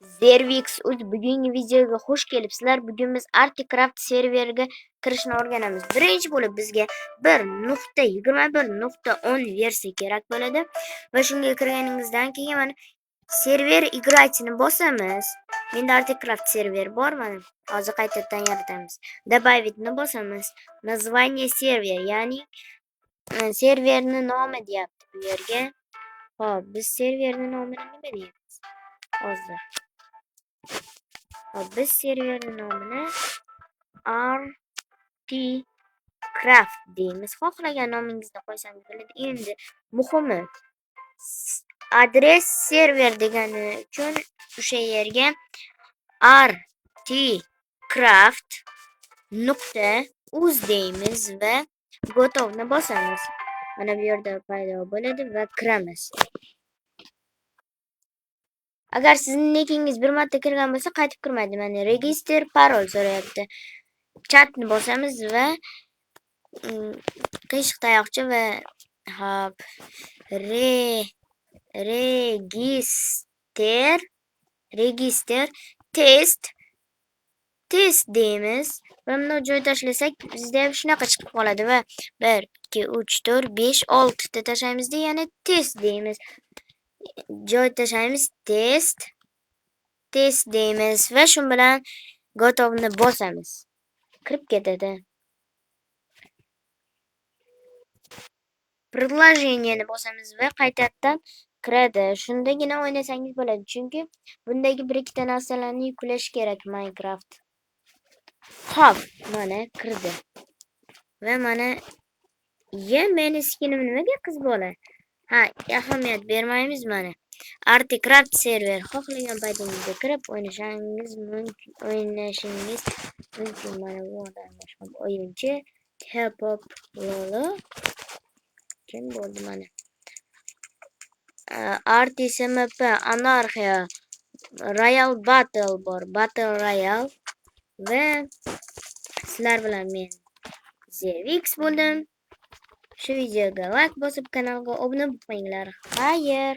Zervix Uz bugungi videoga xush kelibsizlar. Bugun biz Articraft serveriga kirishni o'rganamiz. Birinchi bo'lib bizga 1.21.10 versiya kerak bo'ladi va shunga kirganingizdan keyin mana server играйтini bosamiz. Menda Articraft server bor mana. Hozir qaytadan yaratamiz. Добавить-ni bosamiz. Название server, ya'ni serverni nomi deyapti bu yerga. Xo'p, biz serverni nomini nima deymiz? Hozir. Hop, biz serverni nomini Articraft deymiz. Xohlagan nomingizni qo'ysangiz bo'ladi. Endi muhimi, adres server degani uchun o'sha yerga articraft.uz deymiz va готовni bosamiz. Mana bu yerda paydo bo'ladi va kiramiz. Agar sizning nikingiz bir marta kirgan bo'lsa, qaytib kirmaydi. Mana register parol so'rayapti. Chatni bosamiz va qiyshiq tayoqcha va hop register test test deymiz va bunday joy tashlasak, bizda ham shunaqa chiqib qoladi va 1 2 3 4 5 6 ta tashlaymizda, yana test deymiz. Joy tashlaymiz, test test deymiz va shu bilan готовni bosamiz. Kirib ketadi. Предложениeni bosamiz va qaytadan kiradi. Shundagina o'ynasangiz bo'ladi, chunki bundagi bir ikkita narsalarni yuklash kerak Minecraft. Xo'p, mana kirdi. Va mana meni skinim nimaga qiz bola? Ha, ahamiyat bermaymiz mana. Articraft server xohlagan paytingizda kirib o'ynashingiz mumkin, o'ynashingiz mumkin. Mana bu odam boshqa o'yinchi Hip-hop Lolo. Kim bo'ldi mana? Arti SMP, Anarxiya, Royal Battle bor, Battle Royale va sizlar bilan men Zervix bo'ldim. Shu videoga like bosib, kanalga obuna bo'linglar. Xayr.